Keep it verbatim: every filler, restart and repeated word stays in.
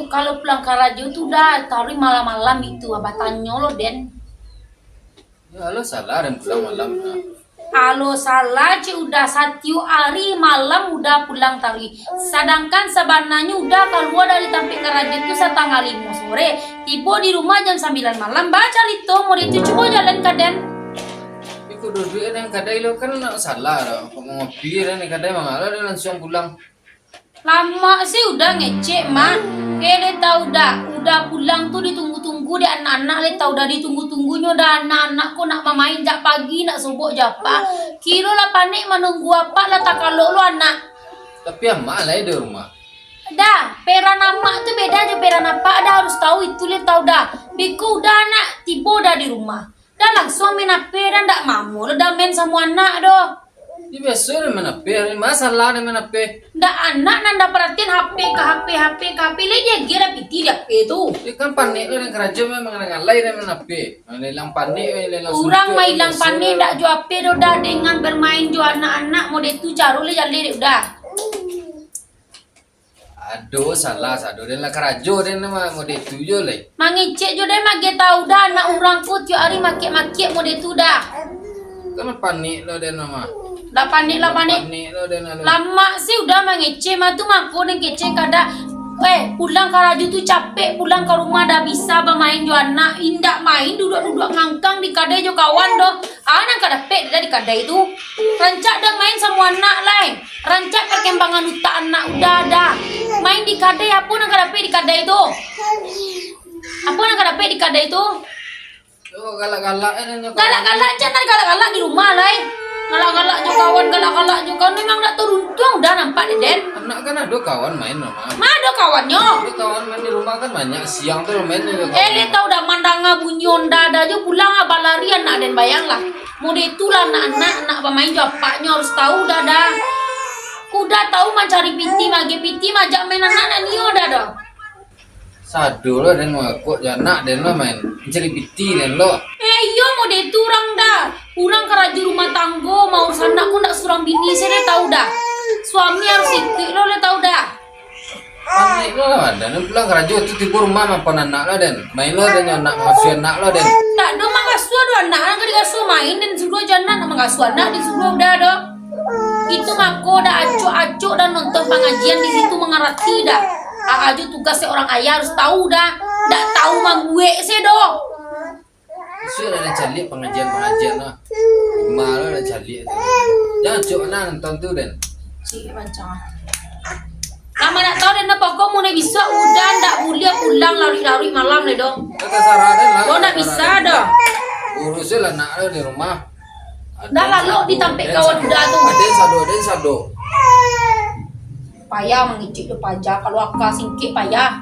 Kalau pulang karajo tu Uda taruih malam-malam itu, abah tanyo lo den. Ya, lo salah den pulang malam nah. Kalau salah cek Uda, satiok ari malam Uda pulang taruih. Sadangkan sabananyo Uda kalua dari tampek karajo tu satangah limo sore, tibo di rumah jam sambilan malam. Bacarito model tu, cubo jalan ka den. Iko duduak den kadai lo kan nak salah dah. Kok mau ngopi den kadai mangalo den langsuang pulang. Lamak se Uda ngecek mah. Keh lai tau Uda, Uda pulang tu ditunggu-tunggu dek anak-anak lai tau Uda, ditunggu-tunggunyo Uda, anak-anak ko nak bamain jak pagi, nak sobok jo apak. Kiro lah panek manunggu apak, lah takalok lo anak. Tapi amak lai di rumah. Dah, peran amak tu beda jo peran apak, Uda harus tau itu lai tau Uda. Beko Uda anak tibo Uda di rumah. Dah langsuang main H P, dah ndak mamo lo dah main samo anak doh. Yo biaso dah main H P, masalah dah main H P. Ndak anak nan dah paratian H P ka H P, H P ka H P, lai diagiah dah pitih di H P tu. Yo kan panek lo dah karajo memang ngalai dah main H P. Nah, ilang panek, ilang suntuak, urang mah ilang panek dah ndak jo H P doh dah, dengan bermain jo anak-anak model tu caro lai jaleh dek Uda. Ado salah, sado den lah karajo den mah, model tu jo lai. Mangecek jo den mah, ge tau dah anak urang ko tiok ari makiak-makiak model tu dah. Kan panek lo den mah. Dah panek lah, panek. Panek lo den lah. Lamak se Uda mangecek mah tu, mako den kecek kadak. Eh, pulang karajo tu capek, pulang ka rumah dah bisa bamain jo anak, indak main duduak-duduak ngangkang di kadai jo kawan doh. Ah, nan ka dapek dah di kadai tu. Rancak dah main samo anak lai. Rancak perkembangan utak anak Uda dah. Main di kadai, apo nan ka dapek di kadai tu? Apo nan ka dapek di kadai tu? Oh, galak-galak eh, nyo kawan. Galak-galak, jan galak-galak di rumah lai. Galak-galak jo kawan, galak-galak jo kawan. Memang dak taruntuang dah nampak dek den. Anak kan ado kawan main mah. Mah ado kawannyo. Ado kawan main di rumah kan banyak. Siang tu main jo kawan. Eh, lai tau dah mandanga bunyi onda dah jo pulang ah balari anak den, bayanglah. Model tu lah anak-anak, nak bamain jo apaknyo harus tau dah dah. Uda tau mancari pitih, mageh pitih, majak main anak, nak nio dah dah. Sado lo den mangakok jo anak den lo main. Mancari pitih den lo. Eh, iyo model tu urang dah. Urang karajo rumah tanggo, maurus anak ko ndak surang bini se lai tau dah. Suami harus ikuik lo lai tau dah. Panek lo lah, den pulang karajo tu tibo rumah mapan anak lo den. Main lo den jo anak, mangasuah anak lo den. Ndak do mangasuah do anak, nan ka diasuah main den suruah jo anak, nak mangasuah anak den suruah Uda do. Itu mako dah acok-acok dah nonton pangajian di situ mangarati dah. Aa jo tugas seorang ayah harus tau dah. Ndak tau mambuek se doh. Isuak lah nak caliak pangajian-pangajian lah. Rumah lo nak caliak tu. Jan acok nah nonton tu den. Cik macam. Lamo ndak tau den, pokok mulai bisuak Uda ndak buliah pulang laruik-laruik malam lai doh. Yo tasarah den lah. Lo ndak bisa doh. Urusi lah anak lo di rumah. Dah lalok di tampek kawan Uda tu. Aden sado, aden sado. Payah mangecek jo paja, kalau aka singkek payah.